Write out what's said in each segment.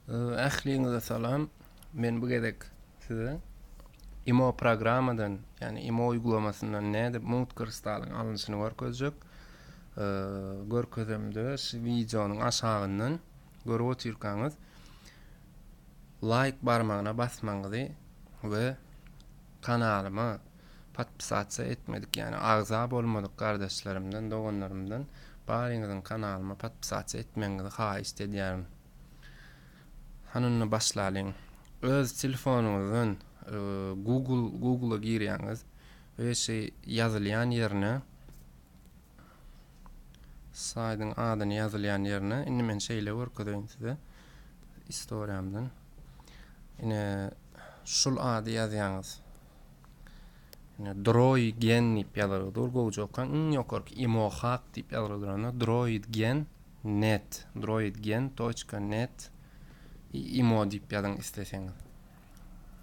Ähliňize salam. Men bu gezek size Imo programmadan, ýagny Imo uýgulamasyndan nädip mugt kristalyň alnyşyny görkezjek. Görkezemde şu wideonyň aşagyndan görüp otyrkaňyz laýk barmagyna basmagyňyzy we kanalyma podpisasiýa etmedik, ýagny agza bolmadyk gardaşlarymdan, doganlarymdan baryňyzyň kanalyma podpisasiýa etmegiňizi haýyşt edýärin. Hany onda başlalyň. Öz telefonyňyzdan Google Google-a girýäňiz we şu ýazylýan ýerine saýdyň adyny ýazylýan ýerine indi men şeýle görkezeýin size istoriýamdan. Ine şul ady ýazýaňyz. Ine Droigen diýip ýazylgy dur. Gowja okaň. Iň ýokarky imohak diýip ýazylgy duranda Droidgen net droidgen toçka net imo diýip ýazyň isleseňiz.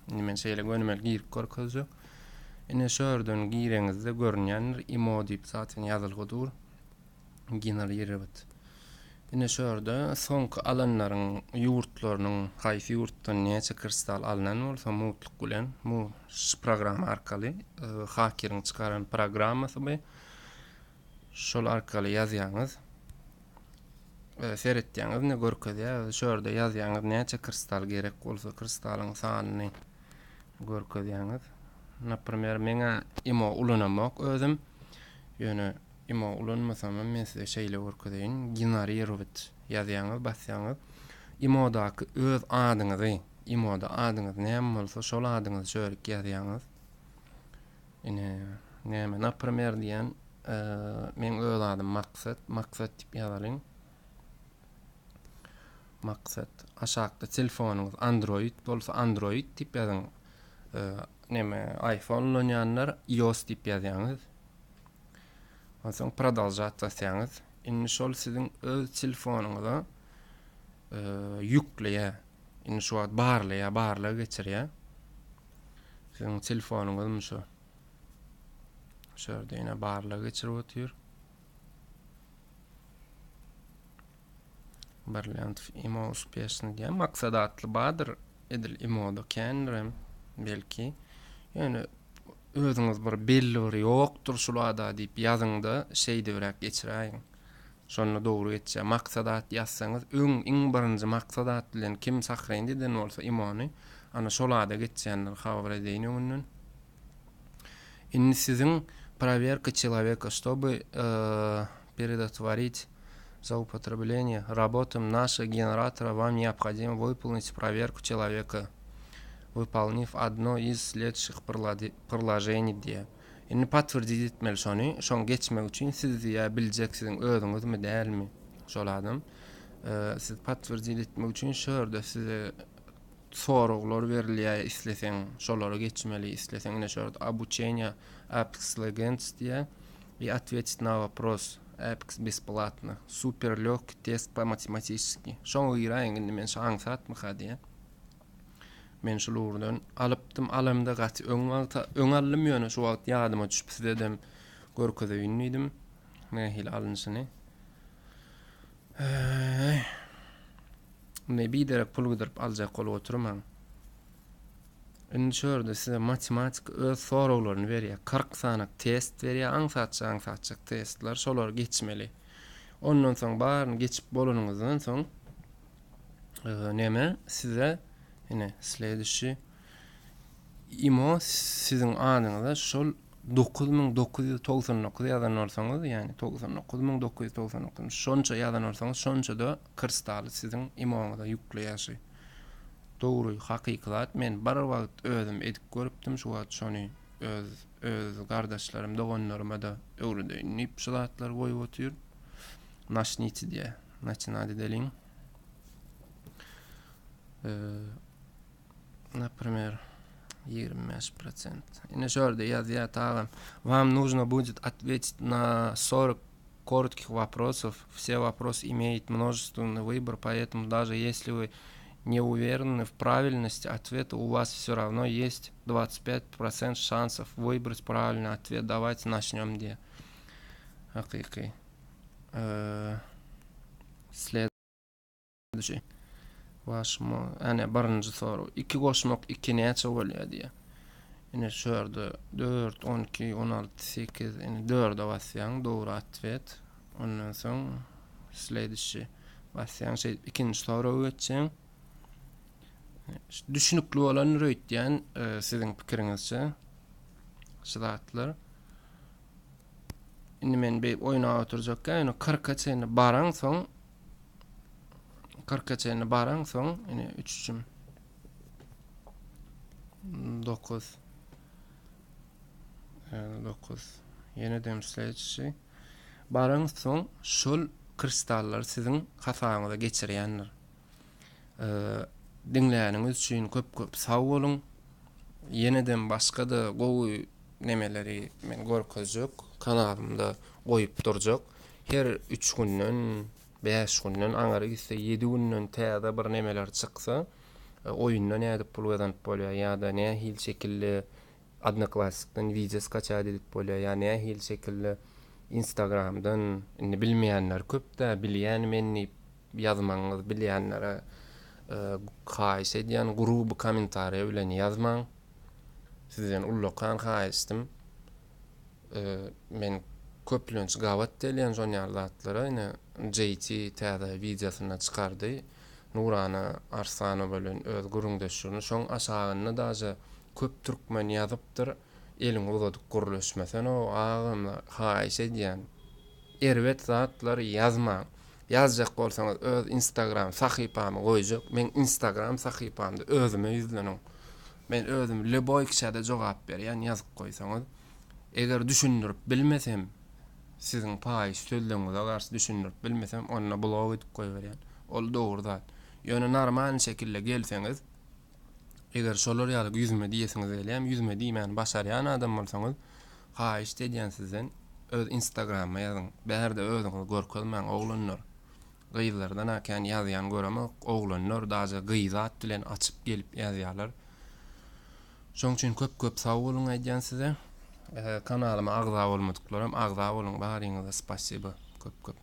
Indi men şeýle gönümel girip görkezjek. Ine şu ýerden gireňizde görünýändir imo diýip zaten ýazylgy dur. Generirowat. Ine şu ýerde soňky alanlaryň ýurtlarynyň haýsy ýurtdan näçe kristal alnan bolsa mugtluk bilen bu şu programma arkaly e, hakeriň çykaran programmasy bu. Şol arkaly ýazýaňyz. E, seretýäňiz ne görkezýär. Şu ýerde ýazýaňyz näçe kristal gerek bolsa kristalyň sanyny görkezýäňiz. Naprimer, meňä imo ulanamok özüm. Ýöne Imo ulanmasamam men size şeýle görkezeýin. Generirowat ýazýaňyz, basýaňyz. Imodaky öz adyňyzy, imoda adyňyz näme bolsa şol adyňyzy şörik ýazýaňyz. Ine, näme, naprimer diýen, meň öz adym Maksat, Maksat diýip ýazalyň. Maksat. Aşakda telefonyňyz Android bolsa Android diýip ýazyň. Näme, iPhone ulanýanlar iOS diýip ýazýaňyz. Onsoň prodolžat basýaňyz. Indi şol siziň öz telefonyňyza e, ýükleýär. Indi şu wagt barlaýar, barlag geçirýär. Siziň telefonyňyzmy şu? Şu ýerde ýene barlag geçirip otyr. Brilliant imo uspešny diýen maksat atly bardyr. Edil imoda kändir hem belki. Ýöne özüňiz bir belli bir ýokdur şul ada diýip ýazyňda şeýdibräk geçiräýiň. Şonda dogry geçýär. Maksat at ýazsaňyz öň iň birinji maksat at bilen kim sahrenit eden bolsa imony ana şol ada geçýändir habar edeýin öňünden. Indi siziň prowerka çeloweka ştoby predotworить zloupotreblение работам нашего генератора вам необходимо выполнить проверку человека выполнив одно из следующих приложений diýýär. Indi potwerdit etmeli şony. Şoň geçmek üçin siz diýýär biljek siziň özüňizmi dälmi şol adam. Siz potwerdit etmek üçin şu ýerde size soraglar berilýär isleseň şolary geçmeli isleseň ine şu ýerde obuçeniýa Apex Legends diýýär i otwetit na wopros Apex besplatno super lýogkiý test po matematiçeskiý şoňa giräýiň indi men şu aňsatmyka diýýän men şul ugurdan alypdym alamda gaty öň wagta öň aldym ýöne şu wagt ýadyma düşüp sizedem görkezeýin diýdim nähili alynşyny Indi biderek pul gidirip aljak bolup oturmaň. Indi şu ýerde size matematika öz soraglaryny berýär. 40 sany test berýär, aňsatja aňsatjak testler, şolary geçmeli. Ondan soň baryny geçip bolanyňyzdan soň e, neme size ine следующий imo siziň adyňyza şol 9999 ýazan bolsaňyz, ýagny 99999 şonça ýazan bolsaňyz, şonça-da kristaly siziň imoňyza ýükleýär şu. Dogry, hakyky zat. Men bir wagt özüm edip görüpdim, şu wagt şony öz öz gardaşlarym, doganlaryma-da öwredeýin diýip şu zatlary goýup otyr. Naşniti diýýär. Naçinat edeliň. Например, 25%. Ine şu ýerde ýazýar tagam. Вам нужно будет ответить на 40 коротких вопросов. Все вопросы имеют множественный выбор, поэтому даже если вы не уверены в правильности ответа, у вас все равно есть 25% шансов выбрать правильный ответ. Давайте начнем diýýär. Hakyky. Следующий. Waşmo, ene birinji sorag. 2 goşmak 2 näçe bolýar diýýär. Ine şu ýerde 4, 12, 16, 8, ine 4-e basýaň, dogry otwet. Ondan soň следующий basýaň, şeýdip ikinji soraga geçýäň. Düşünikli bolandyr öýtýän e, siziň pikiriňizçe. Şu zatlar. Indi men bir oýnap oturjakka, ýöne 40-a çenli baran soň 40-a çenli baran soň, ine 3 üçüm 9 9 ýene dem slejişi baran soň şol kristallar siziň hasabyňyza geçirýändir. Diňläniňiz üçin köp köp sag boluň. Ýenedem başga-da gowy nemeleri men görkezjek, kanalymda goýup durjak. Her 3 günden, 5 günden, aňary gitse 7 günden täze bir nemeler çyksa, oýunda nädip pul gazanyp bolýar ýa-da nähili şekilde Odnoklassnikden wideo skaçat edip bolýar ýa nähili şekilde Instagramdan, indi bilmeýänler köp-dä, bilýän men diýip ýazmagyňyz bilýänlere haýyş edýän gruby kommentariýa bilen ýazmaň. Sizden ullakan haýyşdym. Men köplenç gabat gelýän şon ýaly zatlara. Ine JT täze wideosyny çykardy. Nurana Arslanowa bilen öz gürrüňdeşligini. Şoň aşagynda daže köp türkmen ýazypdyr. Eliňi uzadyp gürleşmesene-ow agam haýyş edýän. Erbet zatlar ýazmaň. Ýazjak bolsaňyz öz instagram sahypamy goýjak. Meň instagram sahypamda özüme ýüzleniň. Men özüm lýuboý kişäde jogap berýän ýazyp goýsaňyz. Eger düşündirip bilmesem, siziň paýyş sözleriňize garşy düşündirip bilmesem, onda blok edip goýberýän. Ol dogry zat. Ýöne normalny şekilde gelseňiz, eger şolar ýaly ýüzüme diýesiňiz gelýärmi, ýüzüme diýmäni başarýan adam bolsaňyz, haýyşt edýän sizden, öz instagramyma ýazyň. Bärde özüňizi görkezmäň oglanlar. Gyzlardan-a kän ýazýan göremok, oglanlar daže gyz at bilen açyp gelip ýazýarlar. Şoň üçin köp köp sag boluň aýdýan size. Kanalyma agza bolmadyklaram agza boluň baryňyza spasiba köp köp.